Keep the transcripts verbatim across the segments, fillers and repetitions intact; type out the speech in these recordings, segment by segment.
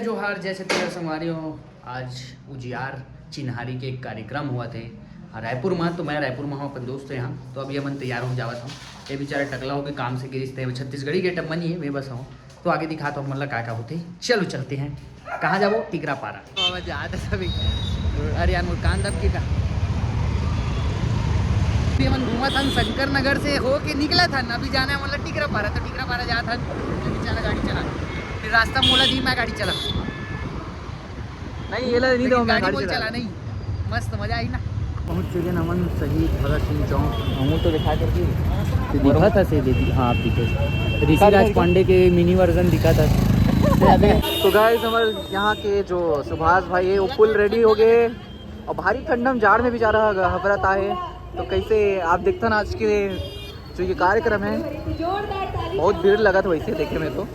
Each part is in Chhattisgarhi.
जोहार, जय छत्तीसगढ़ संगवारी हो। आज उजियार चिन्हारी के एक कार्यक्रम हुआ थे, हाँ, रायपुर में। तो मैं रायपुर में हूँ, अपन दोस्त है यहाँ। तो अभी हमन तैयार हो जावत हूँ। ये बेचारा टकला होके काम से गिरिस थे, वो छत्तीसगढ़ी गेटअप में नहीं है, मैं बस हूँ। तो आगे दिखाता हूँ, मतलब, का का होते। चलो, चलते हैं। कहाँ जाबो? टिकरा पारा। बाबा, जात है सभी। अरे यार, मोर कान दब के का। अभी हमन घूमत हन, शंकर नगर से होके निकलत हन। अभी जाना है, मतलब, टिकरा पारा, तो टिकरा पारा जात हन। बेचारा गाड़ी चला, फिर रास्ता मोला दी, मैं गाड़ी चला। नहीं, ये ला नहीं लेकिन दो, मैं गाड़ी गाड़ी बोल चला। चला नहीं, मस्त मजा आई ना। पहुंच चुके हैं हमन शहीद भगत सिंह चौक। हमू तो दिखा करके दिखा था से दीदी, हाँ, आप दिखे। ऋषिराज पांडे के मिनी वर्जन दिखा था। तो गाइस, हमारे यहाँ के जो सुभाष भाई है, वो फुल रेडी हो गए और भारी ठंडा में, जाड़ में बेचारा घबराता है। तो कैसे आप देखता ना आज के जो ये कार्यक्रम है, बहुत भीड़ लगा था वैसे देखे में तो।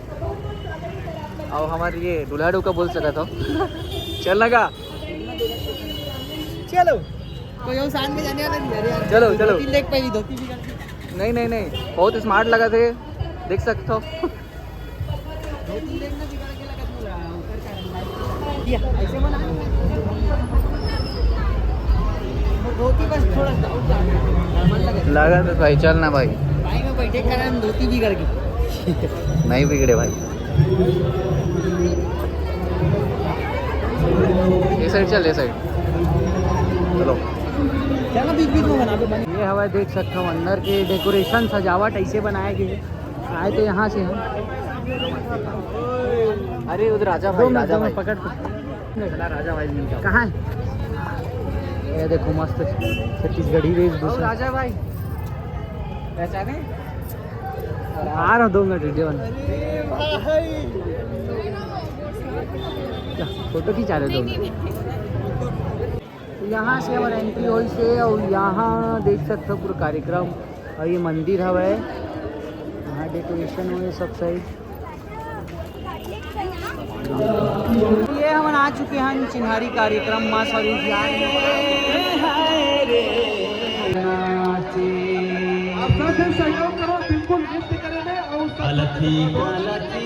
और हमारे ये दूल्हा डोका बोल सका था। चलना का? चलो, कोई और साथ में जाने वाला नहीं है, अरे यार। चलो, चलो। धोती देख, पहली धोती भी कर दी। नहीं, नहीं, नहीं, बहुत स्मार्ट लगा थे, देख सकते हो। धोती देखना बिगड़ के लगा तू, ऊपर का रंग। ये ऐसे बना। वो धोती बस थोड़ा सा ऊपर नॉर्मल लगा। लगा तो भाई, चल ना भाई। भाई, मैं बैठे कारण धोती बिगड़ गई। नहीं बिगड़े भाई। ये साइड चल, ये साइड। चलो। चलो, बीच बीच में बना दो, बने। ये हवा देख सकते हो, अंदर के डेकोरेशन, सजावट ऐसे बनाए गए। आए तो यहाँ से हैं। अरे, उधर राजा भाई, दो मिनट, राजा दो मिनट, भाई। पकड़, पकड़। चला, राजा भाई मिल गया। कहाँ है? ये देखो, मस्त छत्तीसगढ़ी वेशभूषा। राजा भाई, पहचाने? आ रहा हूँ, दो मिनट, वीडियो बना। अरे भाई। क्या फोटो खिंचा रहे दो मिनट? तो यहाँ से हमारा एंट्री होइस हे और यहाँ देख सकते हो पूरा कार्यक्रम। और ये मंदिर हवय, यहाँ डेकोरेशन हुए सब सही। ये हमन आ चुके हैं चिन्हारी कार्यक्रम माँ सॉरी। आप सब से सहयोग करो, बिल्कुल नृत्य करेंगे और सब अलथी अलथी।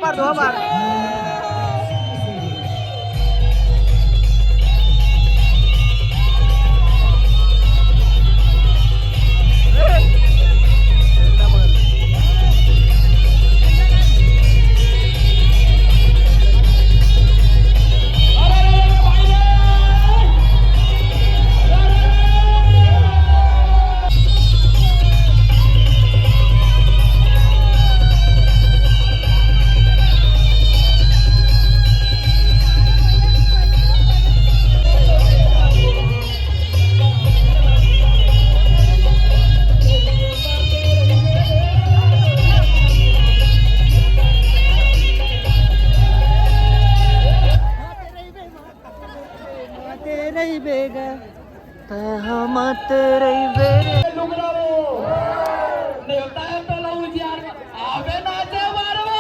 बार दो बार। तेरे ही बेगा। तैं ह मत रहिबे रे। लुगरा वो। नेवता है तो लऊ जियार। आवे नाचे मारवा।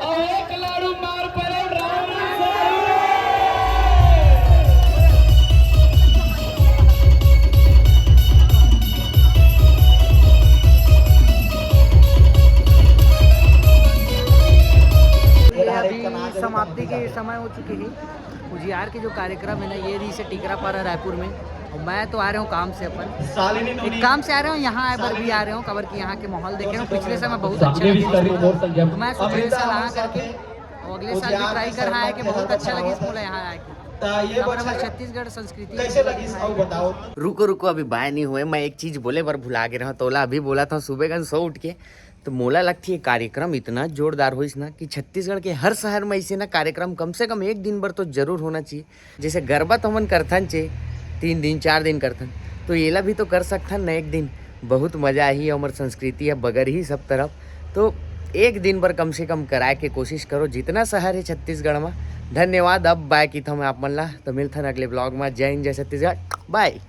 अउ एक लाड़ू मार परे राम सारू। ये अभी समाप्ति के समय हो चुके हैं। उजियार के जो कार्यक्रम है ना, ये रहिसे टिकरापारा रायपुर में। और मैं तो आ रहे हूँ काम से अपन, एक काम से आ रहे हूँ, यहाँ आए बर भी आ रहे हूँ, काबर कि यहाँ के माहौल देखे हूँ, पिछले समय बहुत अच्छा लगे। तो मैं सोच रहे साल यहाँ करके, और अगले साल भी ट्राई कर, हाँ, कि बहुत अच्छा लगे मोला यहाँ आके। काबर हमर छत्तीसगढ़ संस्कृति कैसे लगिस, बताओ। रुको रुको, अभी बाय नहीं हुए, मैं एक चीज बोले बर भुला गे रहूँ, तोला अभी बोला था सुबह कन सो उठ के, तो मोला लगथे ये कार्यक्रम इतना जोरदार होइस ना कि छत्तीसगढ़ के हर शहर में ऐसे ना कार्यक्रम कम से कम एक दिन बर तो जरूर होना चाहिए। जैसे गरबा तो हमन करथन चे, तीन दिन चार दिन करथन, तो एला भी तो कर सकथन ना एक दिन। बहुत मजा आही, हमर संस्कृति है बगर ही सब तरफ। तो एक दिन बर कम से कम कराए के कोशिश करो, जितना शहर है छत्तीसगढ़ में। धन्यवाद। अब बाय किथम आप मन ला, तो मिलथन अगले ब्लॉग में। जय हिंद, जय छत्तीसगढ़, बाय।